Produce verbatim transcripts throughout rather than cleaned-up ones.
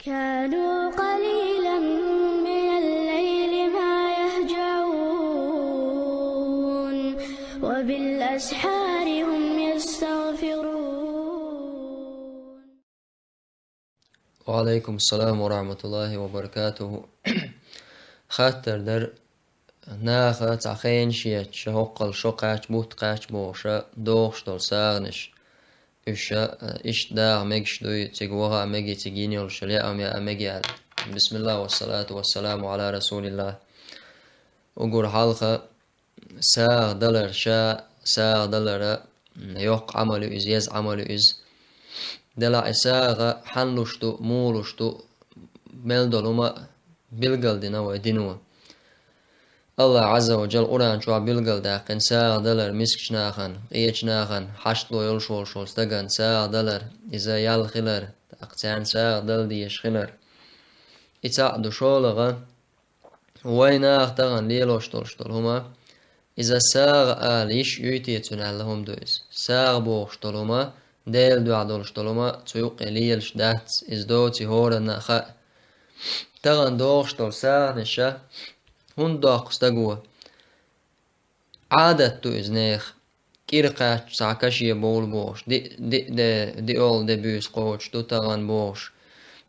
كانوا قليلا من الليل ما يهجعون، وبالأسحار هم يستغفرون. وعليكم السلام ورحمة الله وبركاته. Хаттар дар: наха цхьа хенаш етташ, хӀоккхул шо кхаьчча, бутт кхаьчча бохуш, дохуш долу сагӀанаш. Уьш, э, иштта даха мегаш дуй, цига ваха а мегий, цига йина йолуш йолу яа а мегий аьлла. Бисмиллах, вассалату вассаламу Ӏала расулиллах. Уггар хьалха сагӀа далар ша, сагӀа далара, м, йоккха Ӏамал ю иза, еза Ӏамал ю иза. Делахь и сагӀа хьанна луш ду, муха луш ду, мел долу хӀума билгалдина вай дино. Аллах Ӏазза ва Джалла Къуръан чохь билгалдаьккхина сагӀа далар мискачу нахана, къечу нахана, хьаштло йолуш волуш волу стагана сагӀа далар, иза ял хилар, тӀаккха царна сагӀа дала дезаш хилар. И цхьаъ ду. ШолгӀа, вай наха тахана лелош долуш долу хӀума, иза сагӀа ала йиш юй те цуьнан аьлла хӀума ду иза. СагӀа бохуш долу хӀума, Делан дуьхьа долуш долу хӀума цу юккъе лелаш дац, иза доций хӀоранна а хаьа. Тахана дохуш долу сагӀанаш ша хӀунда доккху стаго? Ӏадат ду иза нехан. КӀира кхаьчча цхьа каше бовла бохуш, ди-, ди-, де-, диъолгӀа де буьйса кхочуш ду тахана бохуш,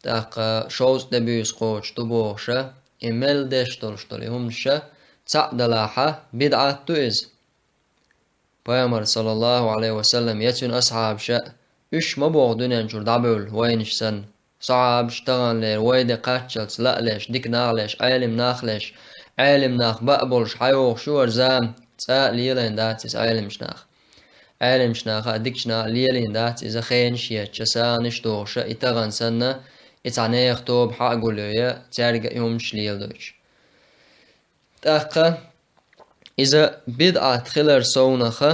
тӀаккха шовзткъа де буьйса кхочуш ду бохуша, и мел деш долуш долу и хӀуманаш ша цхьаъ далахьа, бидӀат ду иза. Пайхамар, саллаллаху Ӏалайхи ва саллам, я цуьнан асхьабаша, уьш ма боху дуьнен чуьра дӀабевлла, вайнаш санна. Асхьабаш таханлера вай де кхаччалц лаалеш, дика нах леш, Ӏелим нах леш, Ӏелим нах баа болуш хьайогӀуш ю хӀара зама, цкъа а лелийна дац иза Ӏелимаш наха. Ӏелимаш наха а, дикачу наха а лелийна дац иза хенаш етташ, сагӀанаш дохуша, и тахана санна, и цхьа нехан тоба хьа а гулйо, цаьрга а и хӀуманаш леладойтуш. ТӀаккха иза бидӀат хилар совнаха,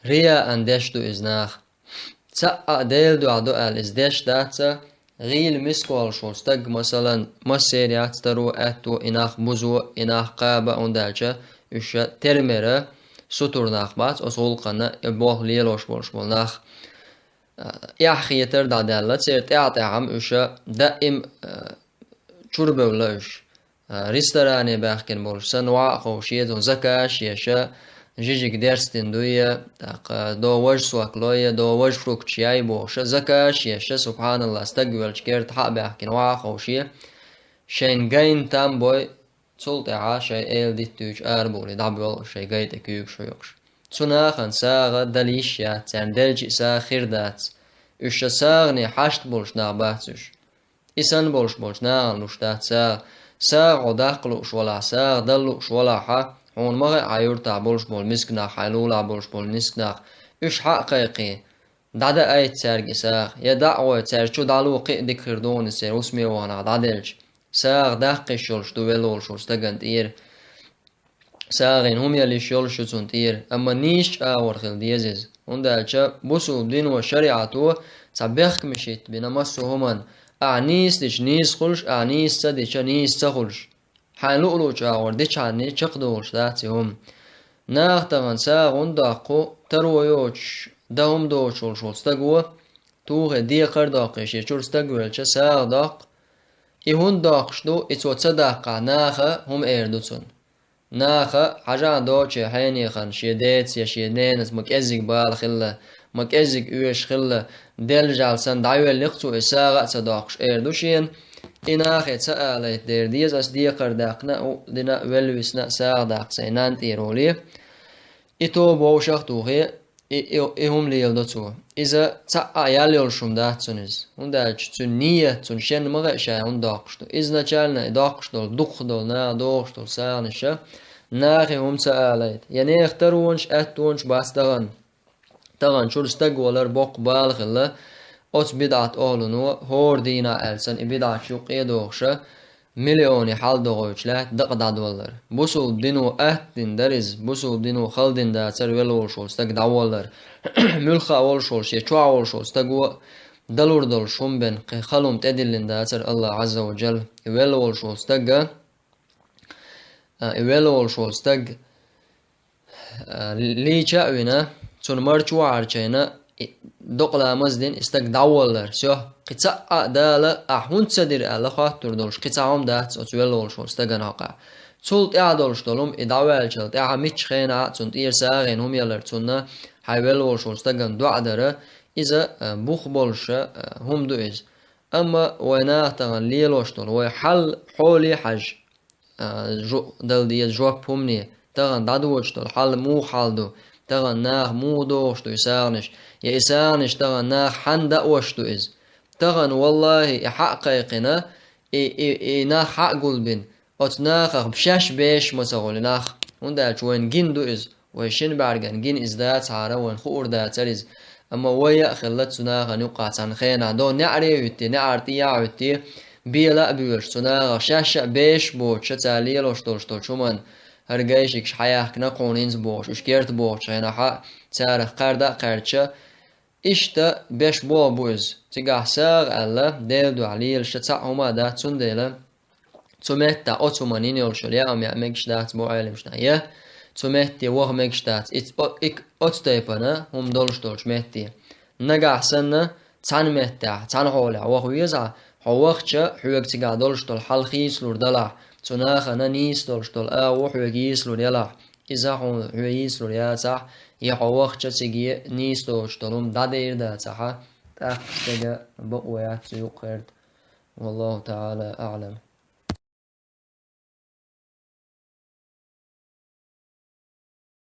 рияан деш ду иза наха. Цхьаъ а Делан дуьхьа ду аьлла иза деш дац, гӀийла миска волуш волу стаг, масалан, массеран яц таро, аьтто, и нах бузо, и нах кхаба, хӀунда аьлча уьш тера мера сутур нах бац, оцу гӀуллакхана и болх лелош болуш болу нах. Эхь хетар дӀадаьлла, церан тӀаьхь-тӀаьхьа-м уьш даим, а, чуьрабевлла уьш. А, ресторане баьхкина болуш санна, ваха а ховший, цунна заказ а еш, жижиг дерстина дуй, тӀаккха до важа сок лой, до важа фрукташ яй бохуш, заказ а еш, субхьаналлах, стаг велча керта хьа а баьхкина, ваха а ховший, шайна гайна там бой, цул тӀаьхьа шайн эла диттуьйчу арабовлий дӀабоьлху шайн гай тӀе куьйгаш хьоькхуш. Цу нахана сагӀа дала йиш яц, царна делча а сагӀа хир дац. Уьш ша сагӀане хьашт болуш нах бац уьш. И санна болуш болчу нахана луш дац сагӀа. СагӀа хьо даккха лууш валахь, сагӀа дала лууш валахьа, хьуна ма хаьа хьан юьртахь болуш болу миска нах, хьайн лулахь болуш болу миска нах. Уьш хьа а кхайкхий, дӀадаайта цаьрга и сагӀа, я дӀа а гӀой, цаьрга чу дӀало, кхин а дика хир ду хьуна иза, церан хӀусаме ваханах дӀаделча. СагӀа даккха йиш йолуш ду велла волуш волу стагана тӀера. СагӀина хӀума яла йиш йолуш ю цунна тӀера, амма нийса чӀагӀор хила деза иза. ХӀунда аьлча бусулба дино, шариӀато цхьа бехкамаш хӀиттабина массо а хӀуманна. Ахьа нийса дича нийса хуьлуш, ахьа нийса ца дича нийса ца хуьлуш. Хьайн луъу-луъучу агӀор дичхьанний чекхдолуш дац и хӀума. Наха тахана сагӀа хӀунда доккху, таро йоцуш, дан хӀума доцуш волуш волу стаго, тухе декхар а доккхий, шен чуьра стаг велча, сагӀа доккху. И хӀунда доккхуш ду, и цо ца даккхахь, наха хӀума эр ду цунна. Наха, хьажахьа доцучу хьенехана, шен деца я шен ненаца ма кӀеззиг бала хилла, ма кӀеззиг оьшуш хилла, деллачул санна дӀайоьллий-кх цо, и сагӀа а ца доккхуш, эр ду шена. И нахе ца алайта дера деза, ас декхар даьккхина а, у дина а, велла висна а, сагӀа даккха сайн нанна тӀера олий. И тоба вовшах а тухий, и, и, и хӀума леладо цо. Иза цхьа а ял йолуш хӀума дац цунна иза. ХӀунда аьлча цуьнан ният, цунна шен ма хаьа ша хӀунда доккхуш ду. Изначально и доккхуш долу, дукхах долу, наха дохуш долу сагӀанаш а нахе хӀума ца алайта. Я нехан таронаш, аьттонаш бац тахана. Тахана чуьра стаг валар боккха бала хилла, оцу бидӀат охӀлуно хӀора дийнахь аьлла санна и бидӀаташ юккъе а дохуша, миллионе хьал догӀуьйтуш лаьтта дакъа дӀадоллар. Бусулба дино аттдина дара иза, бусулба дино хала дина дацара велла волуш волу стаг дӀаволлар. Муьлхха а волуш волу, шен чохь волуш волу стаго далур долуш хӀума бен кхин хала хӀума тӀедиллина дацара Аллах Ӏазза ва Джалла. И велла волуш волу стага, а, и велла волуш волу стаг, а, лийча а вина, цунна марчо а гӀарчийна, докъала маза дина и стаг дӀаволлар. Всё, кхин цхьа а Дала ахь хӀунда ца дира аьлла хоттур долуш, кхин цхьа хӀума дац оцу велла волуш волу стагана хьокъехь. Цул тӀаьхьа долуш долу хӀума и дӀаваьллачул тӀаьхьа мичча хенахь а цунна тӀера сагӀина хӀума ялар, цунна хьайн велла волуш волу стагана доӀа дара, иза, а, бух болуша, а, хӀума ду иза. Амма вайн наха тахана лелош долу, вай хьал хьоле хьажа, а, жу-, дала деза жоп хӀумане, тахана дӀадоцуш долу хьал муха хьал ду, тахана наха муха дохуш ду и сагӀанаш, я и сагӀанаш тахана наха хьанна даош ду иза. Тахана, валлахӀи, и хьаъ кхайкхина, и, и, и нах хьаъ гулбина, оцу нахах шаьш бешаш ма ца хуьлу нах, хӀунда аьлча вайна гина ду иза. Вай шина бӀаьргана гина иза дацахьара, вайна хуур дацара иза. Амма вай а хилла цу нахана юккъахь цхьана хенахь, дон неӀаре а хӀуьттий, неӀар тӀе а хӀуьттий, бела а боьлуш, цу нахах шаьш а бешаш боцуша, цара лелош долуш долчу хӀуманна, хӀара гайшикаш хьаяьхкина кхунна хӀинца бохуш, уьш керта бохучу хенахь а, царах кхаьрда а кхаьрдача, иштта беш болх бу иза. Цигахь сагӀа аьлла, Делан дуьхьа лелаша цхьаъ хӀума а дац, цундела цу меттехь оцу хӀуманна йина йолуш йолу яа хӀума яа мегаш дац боху Ӏеламнаха, я цу метте ваха мегаш дац, и, о, и, оцу тайпана хӀума долуш долчу метте. Нагахь санна, цхьана меттехь, цхьана хьолехь ваха везахь, хьо вахча, хьоьга цигахь долуш долу хьал хийцалур далахь, цу нахана нийса долуш долу агӀо хьоьга йийцалур ялахь, иза хьуна хьоьга йийцалур яцахь, я хьо вахча циге нийса доцуш долу хӀума дӀадер дацахьа, тӀаккха стага бакъо яц цу юккъерта. والله تعالى أعلم.